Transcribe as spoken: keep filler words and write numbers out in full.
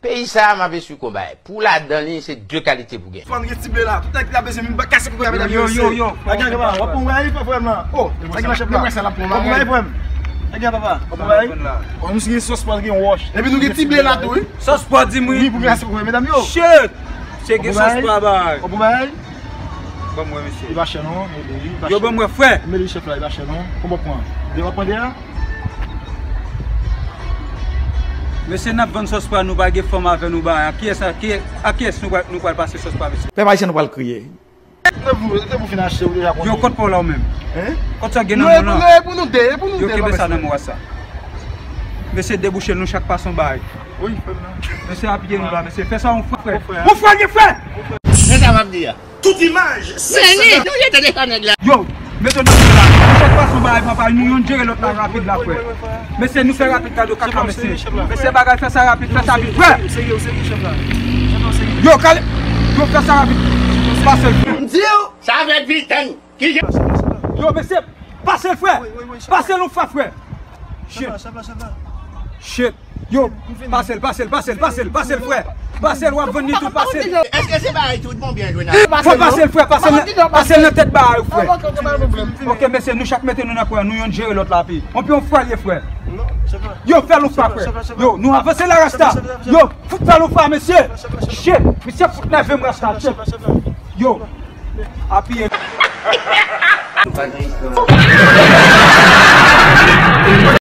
Peyi sa a, m ap eswiko bay. Pou ladan li, se de kalite pou gen. Fò n gen ti ble la. Tout nèg ki ta bezwen vin kase koukou avèk yo. Yo, yo, yo. Nèg la, w ap pran bagay, frè m nan. Oh, nèg la, chèf la. W ap pran bagay, frè m. Nèg la, papa. W ap pran bagay. Bon, nou gen sòs pwa, gen wòch. Epi nou gen ti ble la tou, wi. Sòs pwa, di m wi. Wi, pou kase koukou, medam yo. Shit! Se gen sòs pwa, bay. W ap pran bagay. Ban m wè, mesye. Li pa chè non, li pa chè. Yo, ban m wè, frè. Mele chèf la, li pa chè non. Konbyen w ap pran? De w ap pran de a? Mesye, n ap vann sòs pwa, nou pa gen fanm avè nou bay. A kiyès, a ki, a kiyès nou pral, nou pral pase sòs pwa, mesye? Pèp ayisyen, nou pral kriye. Depi w, depi w fin achte, ou deja konnen. Yo, kot pa w la ou menm? Hein? Kot sa gen nan men w lan? Non, e pou nou, e pou nou de, e pou nou de. Yo, kenbe sa nan men w sa. Mesye, debouche l, nou chak pase yon bay. Wi, frè m nan. Mesye, apiye nou la, mesye. Fè sa yon frè. Yon frè, gen frè. Men sa m ap di a. Tout imaj, se sa. Nou jete deja nèg la. Yo, mete nou la. Nou chak pase yon bagay, papa, nou youn jere lòt la rapid la, frè. Mesye, nou fè rapid, gade yo kaka, mesye. Mesye, bagay, fè sa rapid, fè sa vit, frè. Yo, kale. Yo, fè sa rapid. Pase l, frè. M di w, sa vle di tann. Ki jan? Yo, mesye, pase l, frè. Pase l yon fwa, frè. Shit. Shit. Yo, pase l, pase l, pase l, pase l, pase l, frè. Pase l, w ap vann li tou, pase l. Èske se bagay tout bon byen jwe nan? Fò pase l, frè, pase l nan, pase l nan tèt bagay, frè. Ok, mesye, nou chak mete nou nan kwen, nou youn jere lòt la, pi. Anpi yon frè l ye, frè. Yo, fè l yon fwa, frè. Yo, nou avanse la, rasta. Yo, fout fè l yon fwa, mesye. Shit, mesye fout nève m, rasta. Yo. Apiye.